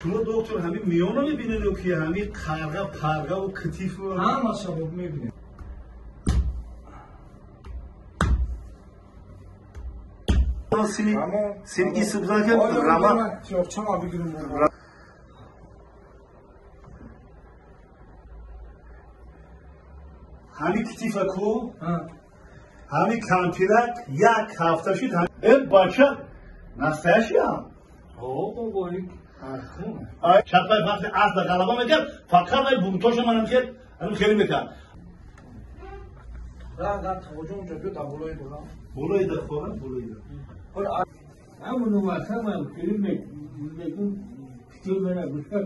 Шумо доктор ҳамин миёна мебинед ё ки ҳамин қарға парға ва китиф? Ҳамаша мебинем. Сини сини исбзака рама чама бигирем. Ҳамин китифа ку? Ҳамин кампирак як ҳафта шуд. Э бача настоящий ам. О, бобои. Чапай вақти асла ғалаба мекард, фақат вай бунтоша манам хел, ҳамин хеле мекард. Ра таваҷҷӯҳ унҷа биё дар болои дорам. Болои да хора, болои да. Ҳамун васамам кири мегум китоб мера гуфта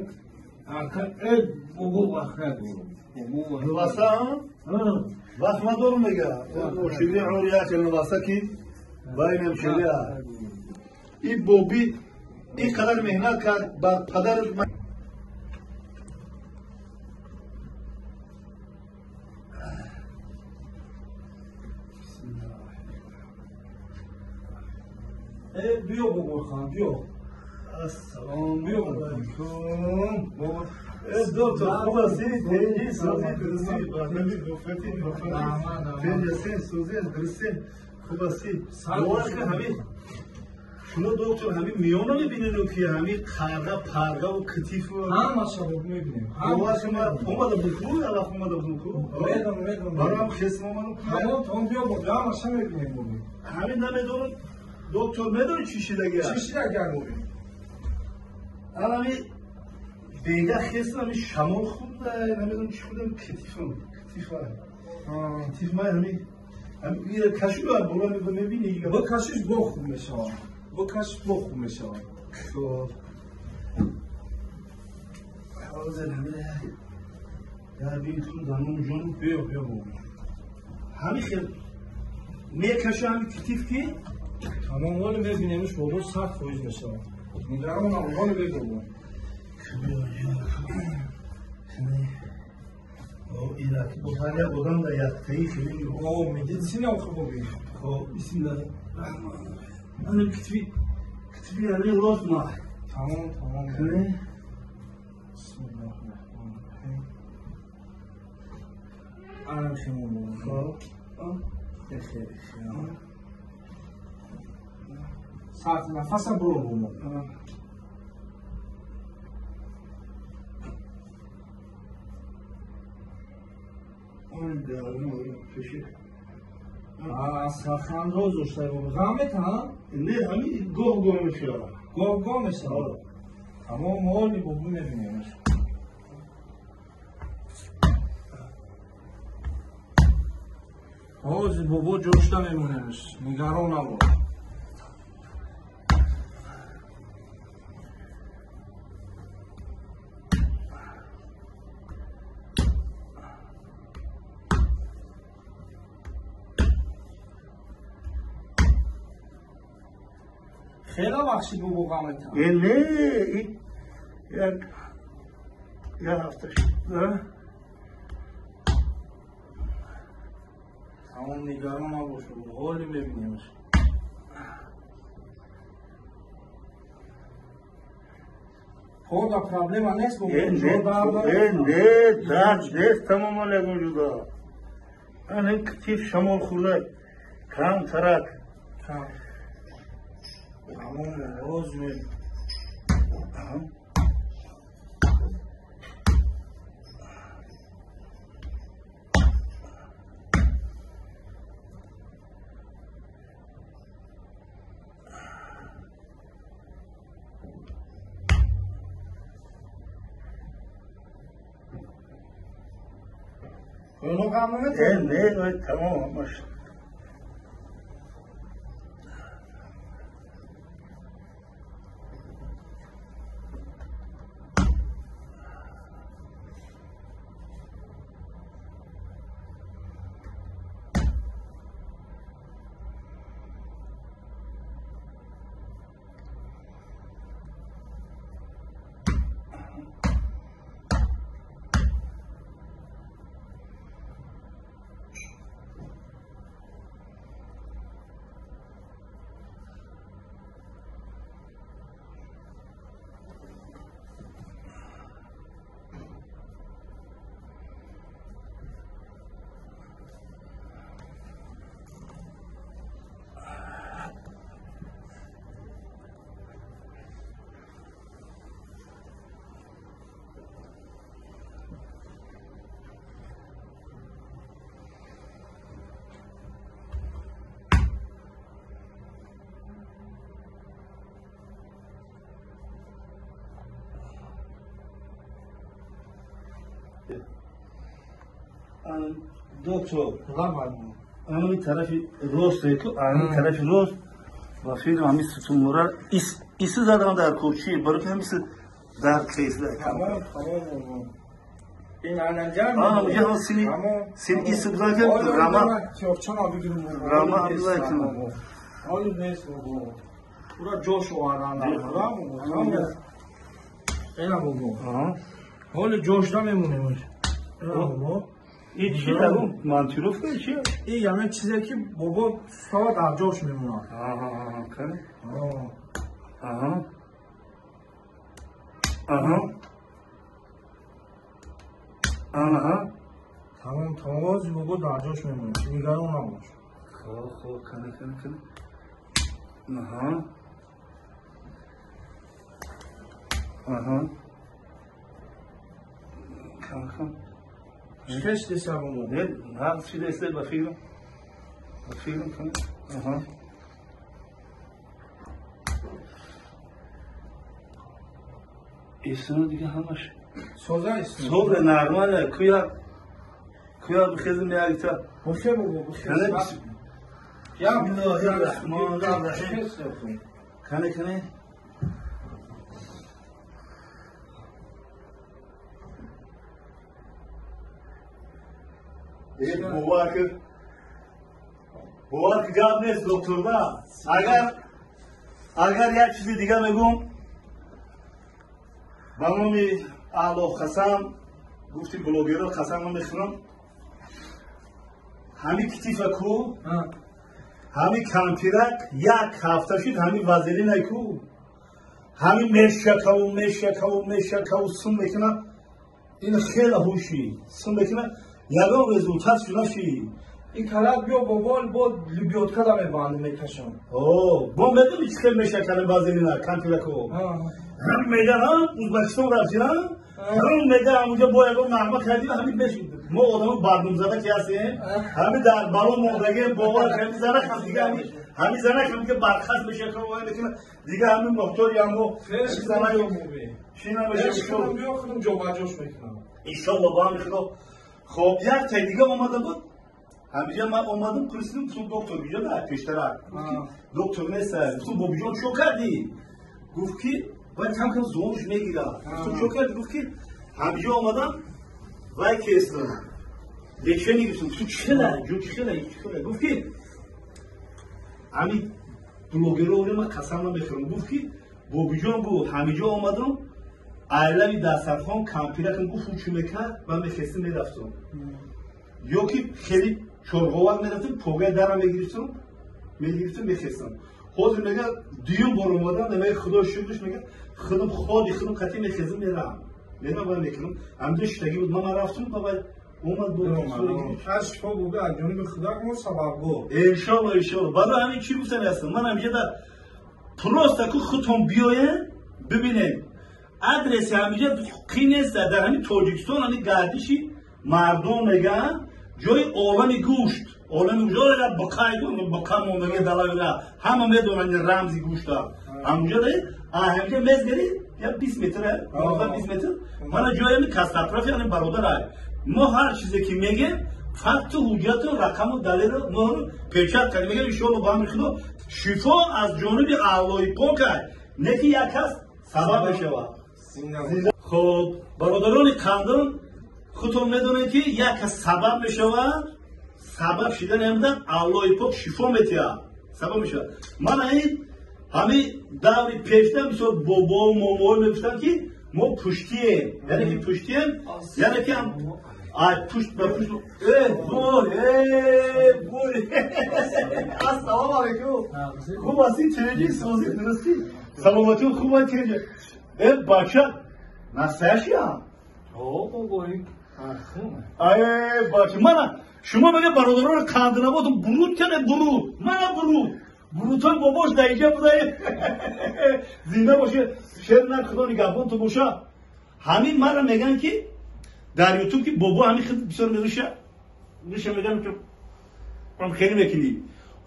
ака э бобо вақт надорам. Нуваса? Вақт надорам мега. Шири ҳор як нуваса ки байнам шири. И боби ин қадар меҳнат кард бар падараш. Биё бобохан, биё. Ассалому алайкум. Доктор, хуб ҳастӣ? Тенҷи, созӣ, дурустӣ? Баҳрами гуфати, тенҷасен, созӣ, дурустӣ? Хуб ҳастӣ? Бовар кун ҳамин шумо доктор ҳамин миёна мебинед ё ки ҳамин қарға парға ва китиф? Ҳамаша мебинем. Бовар кун ман омада будам ку, як вақт омада будам ку. Медонам, медонам. Бароям хесм омадам ку. Тамом, тамом, биё бо, ҳамаша мебинем бобо. Ҳамин намедонам доктор медонӣ чӣ шидагия? Чӣ шидагия бобо? Ҳамин бега хесм ҳамин шамол хурда, намедонам чӣ хурдам, китифам, китифа. Китиф ман ҳамин кашиду боло мебинӣ? Бикашиш бо хуб мешавад. Бикашиш бо хуб мешавад. Хоб. Ҳозир ҳамин дар бинтун данум ҷон. Биё, биё бобо. Ҳамин хел мекаша ҳамин китиф ки тамом, ҳоле мебинемш бобо 100% мешавад. Нигарон набош, ҳоле бе бобо. Одам дар яктаи хеле О, медицина охи боби. Хоб, бисмиллаҳи раҳмони раҳим. Ана китфи, китфи ҳамин рост ма. Тамом, тамом. Бисмиллаҳи раҳмони раҳим. Ана хемо бобо. Хоб. Хеле хеле. Сахт нафаса буро бобо. Сахандроз дошта бобо. Ғам метаҳам? Не, ҳамин гоҳ гоҳ мешавад. Гоҳ гоҳ мешавад. Тамом, ҳоли бобо мебинемаш. Ҳозир бобо ҷошта мемонемш. Нигарон набош. Хеле вақт шид бобо ғамета. Не, як ҳафта шуд. Тамом, нигарон набош бобо, ҳоле мебинемаш. Пода проблема нест бобо? Не, дард нест тамоман ягон ҷуда. Ана китиф шамол хӯрда, кам тарак. Кам. Тамом, роз мебинем. Оно ғам наметавонад? Не, тамом ҳамаш. Доктор, ами тарафи рост ку, ами тарафи рост ва фикр ами сутунмура иси задан дар кӯчи, барои ҳамиси дар кесла. Тамом, тамом. Ин ананҷам. А, я сини син иси бузака рама. Чорчама бигирим. Рама Абдуллаев. Ҳоли нест бобо. Ура ҷош овардан дар бобо. Ина бобо. Ҳоли ҷош намемонем. Ина бобо. Ин чи дагум монтировка чи? Ин яъне чизе ки бобо сава дар ҷош мемонад. Аҳа, кани? Аҳа. Аҳа. Аҳа. Тамом, тамом, бобо дар ҷош мемонад. Нигарон набош. Хоб, хоб, кани, кани, кани. Аҳа. Аҳа. Кам, кам. Чӣ деса бобо? Не, нағз чӣ деса ба фикрам. Ба фикрам кани. Аҳа. Исоно дига ҳамаш. Соза исно. Соза нормале, куя куя бихезим якта. Бухе бобо, бухе. Я Бисмиллоҳир-раҳмонир-раҳим. Кани, кани. Бовар ки гап нест докторда. Агар як чизи дига мегӯм, ба номи Аллоҳ қасам, гуфти блогерро қасам намехӯрам. Ҳами китифа ку, ҳами кампирак як ҳафта шуд, ҳами вазелинай ку, ҳами мешакаву мешакаву мешакаву сум мекунад. Ин хеле ҳуши сум мекунад. Ягон результат шунаши. Ин карат биё бобо, бо либётка да мебандем мекашам. О, бо медони чӣ хел мешакалем вазелина кампирако. Ҳам меган, Ӯзбекистон рафтина, ҳам меган ҳамунҷо бо ягон нағма кардим, ҳамин беш мо одамо бардумзада ки ҳастем, ҳамин дар бало мондагем, бовар кардем занак ҳаст дига ҳамин занак ҳам ки бархаст мешакал вай мекунад, дига ҳамин мухтори ҳамо занак чӣ намешакал. Биё худам ҷобаҷош мекунам. Иншолло бо ҳами худо. Хоб, як тай дига омада буд. Ҳамиҷа ман омадам, пурсидам, гуфтам доктор биҷо да пештарак. Доктор нест. Гуфтам бобиҷон чо кардӣ? Гуфт ки вай кам кам зонуш мегирад. Гуфтам чо кардӣ? Гуфт ки ҳамиҷа омадам, вай кестам. Лечение гуфтам. Гуфтам чӣ хела? Ҷон чӣ хела? Чӣ хела? Гуфт ки ҳами блогерро оре ман қасам намехӯрам. Гуфт ки бобиҷон гуфт ҳамиҷа омадам, айлави дастархон кампиракам гуфт ҳучу мекард, ман мехестам мерафтам. Ё ки хеле чорғовак мерафтам, погаи дарам мегирифтам, мехестам. Ҳозир мега дуюм бор омадам, мега худо шукраш, мега худам ходи худам қатъи мехезам мерам. Мерам вай мекунам. Ҳамҷо шиштагӣ буд, ман рафтам, ба вай омад бо аз шифо буда аз ҷониби худо мо сабабгор. Иншолло, иншолло. Баъд ҳамин чӣ гуфтани ҳастам? Ман ҳамҷа да просто ку худтон биёед, бибинед. Адреси ҳамиҷа қин нест, дар ҳамин Тоҷикистон ҳамин гардиши мардум мегӯянд ҷои олами гӯшт, олами гӯшт, ола бақай, бақа мондаги далавира, ҳама медонанд рамзи гӯшта. Ҳамҷа да, ҳамҷа мезгери, я 20 метр, 20 метр. Мана ҷои ҳамин кастапрофи ҳамин бародар ай. Мо ҳар чизе ки мегем, факту ҳуҷҷату рақаму далелу моро печат кардем. Мегем иншоалло ба амри Худо шифо аз ҷониби Аллоҳи пок ай, не ки як кас сабаб мешавад. Хоб, бародарони қандон, худтон медонед ки як кас сабаб мешавад, сабаб шидани ҳамда Аллоҳи пок шифо метиҳад, сабаб мешавад. Мана ин ҳамин даври пешта мисол бобову момоҳо мегуфтанд ки мо пуштием, яъне ки пуштием, яъне ки ай пушт ба пушт. Бой, бой. Ассалому алайкум. Хуб ҳастӣ? Тинҷӣ, созӣ, дурустӣ? Саломатӣ хуб ҳастӣ? Тинҷӣ. Бача, настоящий? О, бобои. Ай, бача, мана шумо мега бародарони қандинабод буруд кане буруд. Мана буруд. Бурудҳои бобош дар инҷа буда. Зинда боше, шер на худо нигаҳбон ту боша. Ҳамин мара меган ки дар ютуб ки бобо ҳамин хел бисёр меруша. Руша меган ки ам хеле мекунӣ.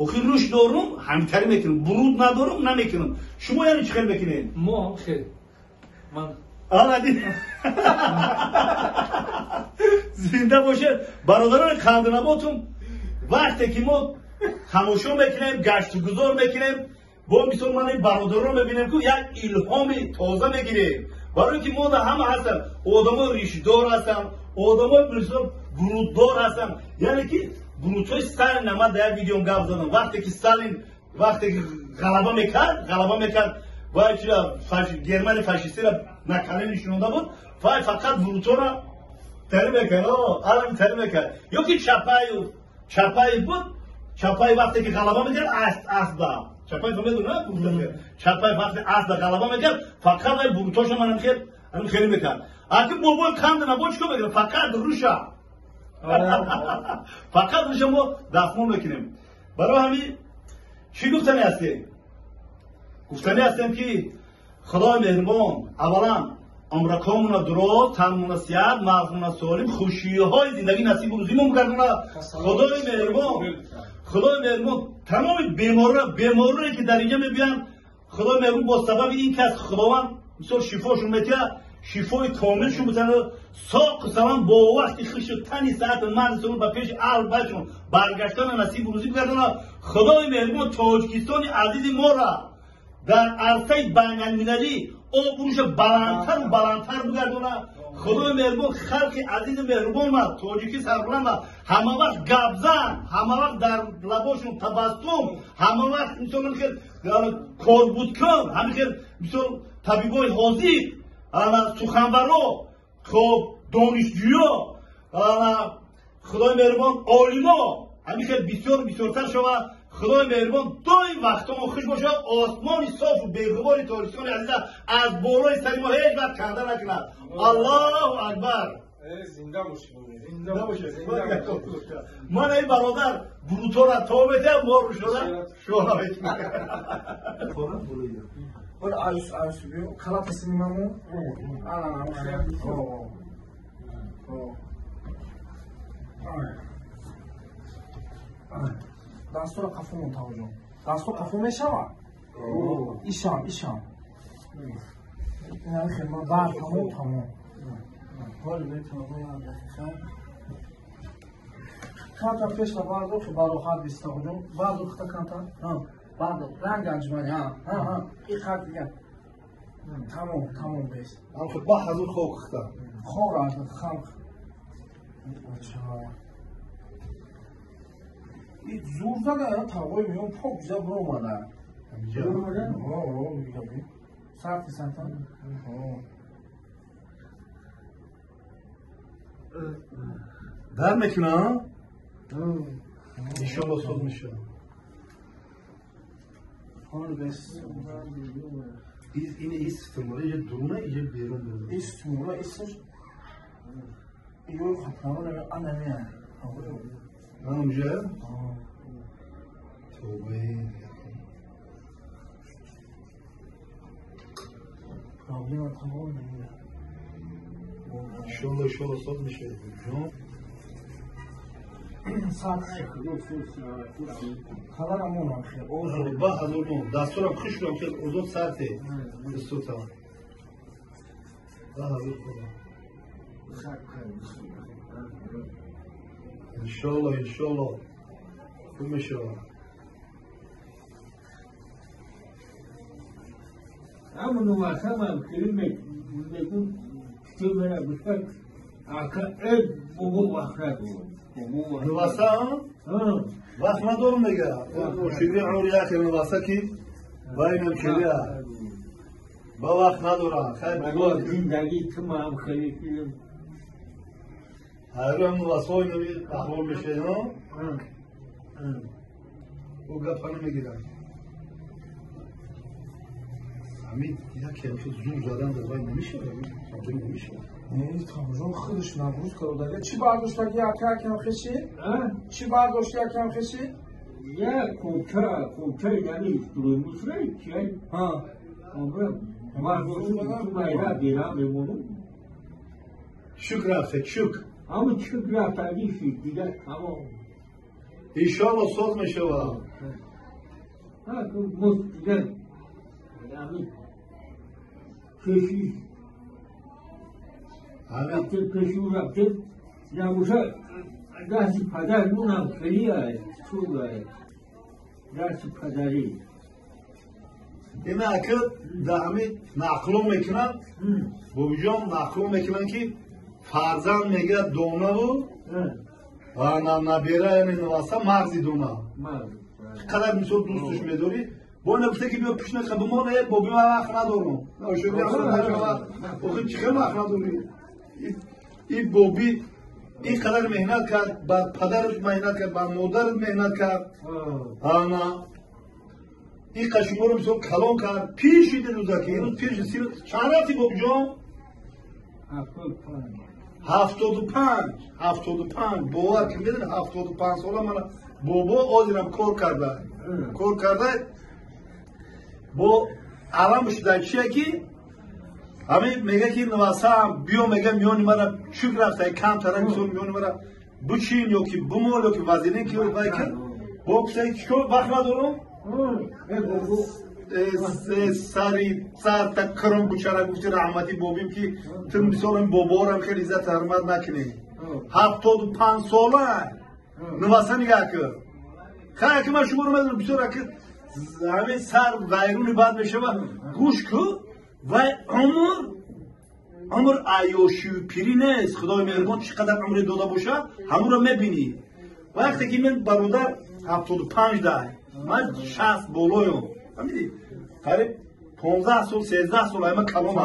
Охир руш дорум, ҳамтари мекунам. Буруд надорум, намекунам. Шумо яъне чӣ хел мекунед? Мо ҳам хел. Ман Ана ди. Зинда бошед бародарони қанднаботум. Вақте ки мо тамошо мекунем, гашту гузор мекунем, бо мисол ман ин бародарро мебинем, ки як илҳоми тоза мегирем. Барои ки мо да ҳама ҳастанд, одамои ришдор ҳастанд, одамои мисол буруддор ҳастанд. Яъне ки бурудҳои Сталин, ман дар як видеом гап задам. Вақте ки Сталин вақте ки ғалаба мекард, вай чира Германия фашистиро на колени нишонда буд, вай фақат бурудҳоро тари мекард, алам тари мекард. Ё ки Чапаев буд, Чапаев вақте ки ғалаба мекард, асба. Чапаев медонад, Чапаев вақте асба ғалаба мекард, фақат вай бурутоша манам хел, ҳамин хеле мекард. Аки бобои қанд набод чикор мекард? Фақат руша. Фақат руша мо дастмол мекунем. Барои ҳамин чӣ гуфтани ҳастем? Гуфтани ҳастем ки Худои меҳрубон аввалан умракомона дуроз, танмона сиҳат, мағзмона солим, хушиҳои зиндагӣ насибу рӯзимон гардона. Худои меҳрубон тамоми бемороне ки дар инҷа мебиёнд, Худои меҳрубон бо сабаби ин ки аз Худованд мисол шифошон метиҳад, шифои комилшон битанад, соқу салом бо вақти хушу тани саату мағзи солим ба пеши аҳлу байтшон баргаштана насибу рӯзӣ бигардонад. Худои меҳрубон Тоҷикистони азизи моро дар арсаи байналмилалӣ обрӯша баландтару баландтар бигардонад. Худои меҳрубон халқи азизу меҳрубон тоҷики сарбаланд ҳама вақт гапзан, ҳама вақт дар лабошон табассум, ҳама вақт мисол хел корбудкун, ҳамин хел мисол табибои ҳозир, суханваро, хоб донишҷӯё, Худои меҳрубон олимо ҳамин хел бисёр бисёртар шавад. Худои меҳрубон доим вақтомо хуш бошад, осмони софу беғубори Тоҷикистони азиза аз болои сари мо ҳеҷ вақт канда накунад. Аллоҳу акбар. Зинда бошед. Зинда бошед. Ман ин бародар бурутора то метиҳам, мо рӯшона шона метиҳем. Аюс аюс биё, калата синимаму. Ана ана. Дастура қафо мон таваҷҷӯҳ. Дастур қафо мешавад? Ишам, ишам. Ина хел ман бар тамом тамом. Ҳоли метавонам як дақиқа. Канта пешта бардор ки бароҳат биста ҳуҷум. Бардор хита канта. Ҳа, бардор. Ранг анҷумани. Ҳа, ҳа, ҳа. И хат дигар. Тамом, тамом бес. Ам хуб ба ҳазур хок хита. Хор аз халқ. Ача. И зур зада, тавғои миён пок ҷа биромада. Сарти санта. Дар мекунам? Иншолло соз мешавад. Ин истимора иҷа дуруна, иҷа берун буд. Истимора истиш. Ё хатмарона анамия. Анамҷа? Тавба. Проблема тамом намея. Иншолло, иншолло соз мешавад. Ҷон. Халарамонам хел. Ба ҳазор мон. Дастурам хушрам хел озод сарте. Сута. Ба ҳазор худо. Иншолло, иншолло. Хуб мешавад. Ҳамону васамам кирим мекун китоб гуфтак ака э бобо вақт надорам. Нуваса? Вақт надорам мега. Шири умри яхел нуваса ки вайнам ширия. Ба вақт надорам. Хай бобо зиндагӣ тумам хеле кирим. Ҳайрам нувасои нави аҳвол мешавад, ӯ гапа намегирад. Ҳамин як хел зур задан дар вай намешавад, проблема намешавад. Не, тамошо худаш нагрузка додага. Чӣ бардоштаги ака акам хеши? Чӣ бардошти акам хеши? Я коча, коча яъне истроймусра чай. Ҳа. Амра бардошту майра бера мемонум. Шукр рафте, шукр. Ҳамун шукр рафтагӣ шуд дигар тамом. Иншолло соз мешавад. Ҳа, мо дигар ҳамин пеши рафтем, пеши ӯ рафтем, Набошад дасти падар мунам хеле чӯб дасти падарӣ. Ина ака дар ҳамин нақло мекунанд, бобиҷон, нақло мекунанд, ки фарзанд мегӯяд донаву набера, яъне наваса, мағзи дона. Қадар мисол дӯстш медорӣ, бо нагуфта ки биё пушна бимон, э боби, ман вақт надорам. Охи чӣ хел вақт надорӣ? И боби ин қадар меҳнат кард, бар падараш меҳнат кард, бар модарат меҳнат кард, ана ин қашуморо мисол калон кард, пир шиди рӯзаки ирӯз пир шид. Чанд рафти, бобиҷон? 75, 75. Бовар ки медони, 75 сола мана бобо озирам кор карда, кор карда. Бо алам шуда чие ки ҳамин мега ки навасаам биё, мега, миёни мара чук рафта камтара, мисол, миёни мара бучин ё ки бумол ё ки вазилин ки вай ки бо чикор, вақт надорам. Сари сар та крум бучара гуфти раҳмати бобим ки ту мисол ин боборам хеле иззат ҳурмат накунӣ. 75 сола наваса нигаҳ кун. Хай, ки ман шуморо медонам, бисёр аки ҳамин сар вайруни бад мешава. Гӯш ку, вай умр айёшию пирӣ нест. Худои меҳрубон чӣ қадар умре дода бошад, ҳамонро мебинӣ. Вақте ки мен бародар 75 дай, ман 60 болоём, фаҳмидӣ, қариб 15 сол, 13 сол айма калом.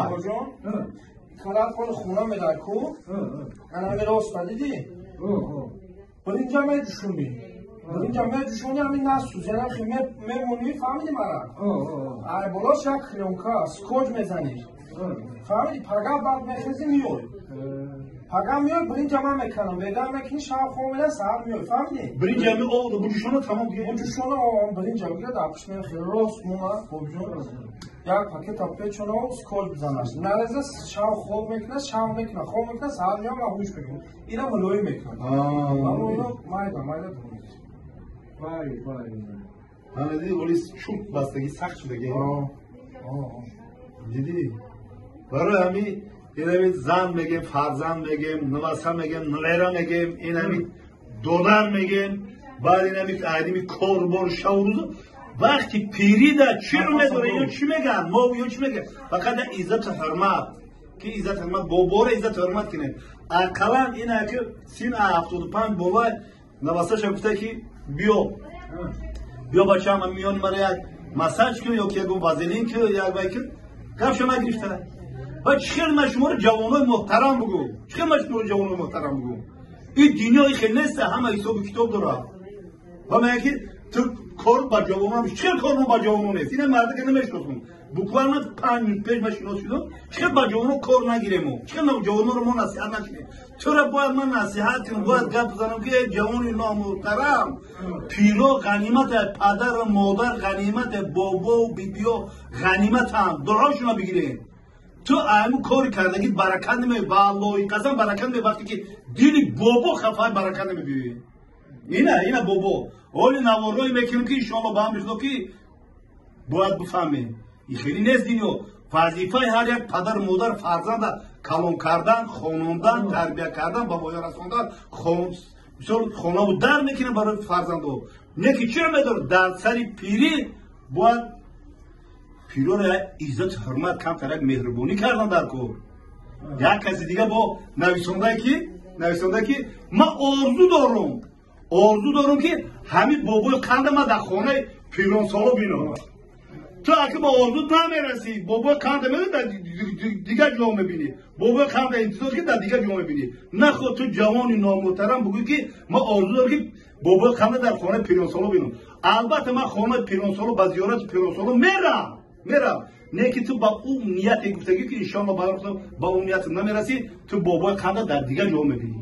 Тараф хона медай ку, ана роста дидӣ, биринҷа меҷӯшонӣ, биринҷа меҷӯшонӣ, ҳамин насӯз, яъне мемонӣ, фаҳмидӣ мара? Ай болош як клёнка скотч мезанӣ, фаҳмидӣ? Пага баъд мехезӣ, миёй, пага миёй, биринҷа ман меканам, бедар мекунӣ, шаб хоб меда, саҳар миёй, фаҳмидӣ? Биринҷа ми об буҷӯшона, тамом. Буҷӯшона, биринҷа бигирад, апш мехе рост муна, бобиҷон, як пакета печона, скотч бизанаш, нареза, шаб хоб мекуна, шаб мекуна, хоб мекуна, саҳар меём, ман ҳуш мекунам, ина мулоим мекунам, ино майда майда. Ана диди, оли чӯб бастагӣ сахт шудаги, дидӣ? Барои ҳамин инами зан мегем, фарзанд мегем, наваса мегем, навера мегем, инами додар мегем, баъд инами айдими корбор шаву рӯзу вақти пирида чӣ рӯ медора? Ино чӣ мегӯянд? Мо ё чӣ мегӯянд? Фақат иззату ҳурмат, ки иззат ҳурмат, боборо иззату ҳурмат кунем ақаллан. Ина ки син 75 болай навасаша гуфта ки биё, биё, бачаам, миёни мара як массаж кун ё ки ягон вазелин ку, як вай кун, гапша нагирифта. Ва чӣ хел ман шуморо ҷавонои муҳтарам бугӯ? Чӣ хел ман шуморо ҷавонои муҳтарам бугӯ? Ин дунё и хел неста, ҳама ҳисобу китоб дорад. Ва мега ки ту кор ба ҷавонон, чӣ хел кор ба ҷавонон нест? Ина марда ки намешиносум, буквально 5 минут пеш ман шинос шудам. Чӣ хел ба ҷавонон кор нагирему? Чӣ хел ҷавононро мо насиҳат накунем? Чора бояд ман насиҳат кунам, бояд гап бизанам ки ҷавони номуҳтарам, пиро ғанимат, падару модар ғанимат, бобову бибиё ғаниматам, дуошуна бигирем. Ту айму кори кардагӣ баракат намеёбӣ, валлоҳи қасам, баракат намеёбӣ. Вақте ки дили бобо хафай, баракат намебиёӣ. Ина бобо оли наворҳое мекунем ки иншоалло ба амри Худо ки бояд бифаҳмем, ин хеле нест дунё. Вазифаи ҳар як падару модар фарзанда калон кардан, хонондан, тарбия кардан, ба воя расондан. Мисол, хонаву дар мекунем барои фарзандо, не ки чиро медорад дар сари пирӣ бояд пироро як иззату ҳурмат, камтар як меҳрубонӣ кардан дар кор. Як каси дига бо нависонда ки ман орзу дорум ки ҳамин бобои қанда ман дар хонаи пиронсоло бинам. Ту аки ба орзу намерасӣ. Бобои қанда медони, дар дигар ҷо мебинӣ. Бобои қанда интизор ки дар дигар ҷо мебинӣ. Наход ту ҷавони номуҳтарам бугӯӣ ки ман орзу дорам ки бобои қанда дар хонаи пиронсоло бинам. Албатта, ман хонаи пиронсоло, ба зиёрати пиронсоло мерам, не ки ту ба ӯ нияте гуфтагӣ ки иншоалло ба ӯ ниятам намерасӣ. Ту бобои қанда дар дигар ҷо мебинӣ.